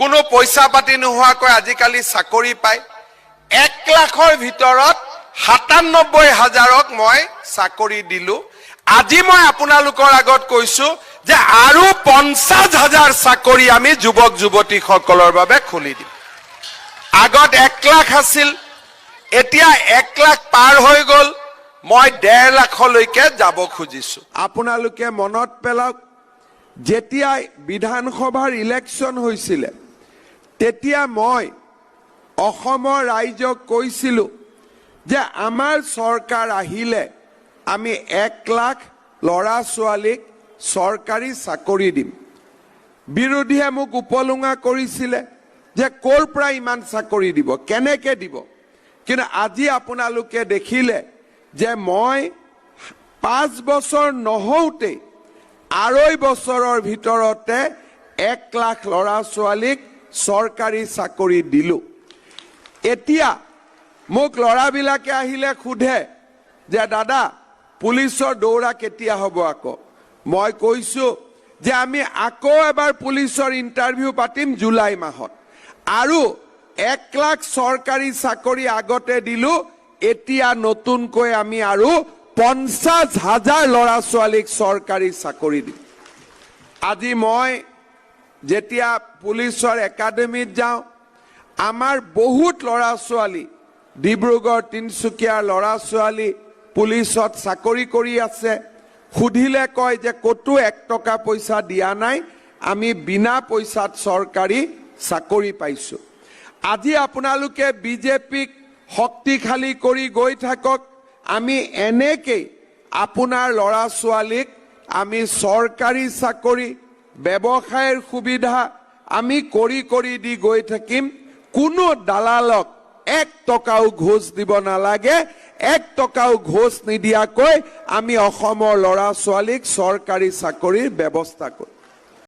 কোনো পইচা পাতি নোহোৱাকৈ আজিকালি চাকৰি পায়। 1 লাখৰ ভিতৰত 97 হাজাৰক মই চাকৰি দিলো। আজি মই আপোনালোকৰ আগত কৈছো যে আৰু 50 হাজাৰ চাকৰি আমি যুৱক যুৱতীসকলৰ বাবে খুলি দিম। আগত 1 লাখ আছিল, এতিয়া 1 লাখ পাৰ হৈ গ'ল। মই 1.5 লাখলৈকে যাব খুজিছো। আপোনালোকে মনত পেলাওক, যেতিয়া বিধানসভাৰ ইলেকশ্যন হৈছিলে, তেতিয়া মই অসমৰ ৰাইজক কৈছিলো যে আমাৰ চৰকাৰ আহিলে আমি 1 লাখ ল'ৰা ছোৱালীক চৰকাৰী চাকৰি দিম। বিৰোধীয়ে মোক উপলুঙা কৰিছিলে যে ক'ৰ পৰা ইমান চাকৰি দিব, কেনেকে দিব। কিন্তু আজি আপোনালোকে দেখিলে যে মই 5 বছৰ নহওঁতেই আঢ়ৈ বছৰৰ ভিতৰতে 1 লাখ ল'ৰা ছোৱালীক চৰকাৰী চাকৰি দিলোঁ। এতিয়া মোক ল'ৰাবিলাকে আহিলে সোধে যে দাদা, পুলিচৰ দৌৰা কেতিয়া হ'ব আকৌ? মই কৈছো যে আমি আকৌ এবাৰ পুলিচৰ ইণ্টাৰভিউ পাতিম জুলাই মাহত। আৰু 1 লাখ চৰকাৰী চাকৰি আগতে দিলো, এতিয়া নতুনকৈ আমি আৰু 50 হাজাৰ ল'ৰা ছোৱালীক চৰকাৰী চাকৰি দিম। আজি মই যেতিয়া পুলিচৰ একাডেমীত যাওঁ, আমাৰ বহুত ল'ৰা ছোৱালী, ডিব্ৰুগড়, তিনিচুকীয়াৰ ল'ৰা ছোৱালী পুলিচত চাকৰি কৰি আছে। সুধিলে কয় যে ক'তো এক টকা পইচা দিয়া নাই, আমি বিনা পইচাত চৰকাৰী চাকৰি পাইছো। আজি আপোনালোকে বিজেপিক শক্তিশালী কৰি গৈ থাকক। আমি এনেকেই আপোনাৰ ল'ৰা ছোৱালীক আমি চৰকাৰী চাকৰি, ব্যৱসায়ৰ সুবিধা আমি কৰি কৰি দি গৈ থাকিম। কোনো দালালক এক টকাও ঘোচ দিব নালাগে। এক টকাও ঘোচ নিদিয়াকৈ আমি অসমৰ ল'ৰা ছোৱালীক চৰকাৰী চাকৰিৰ ব্যৱস্থা কৰিম।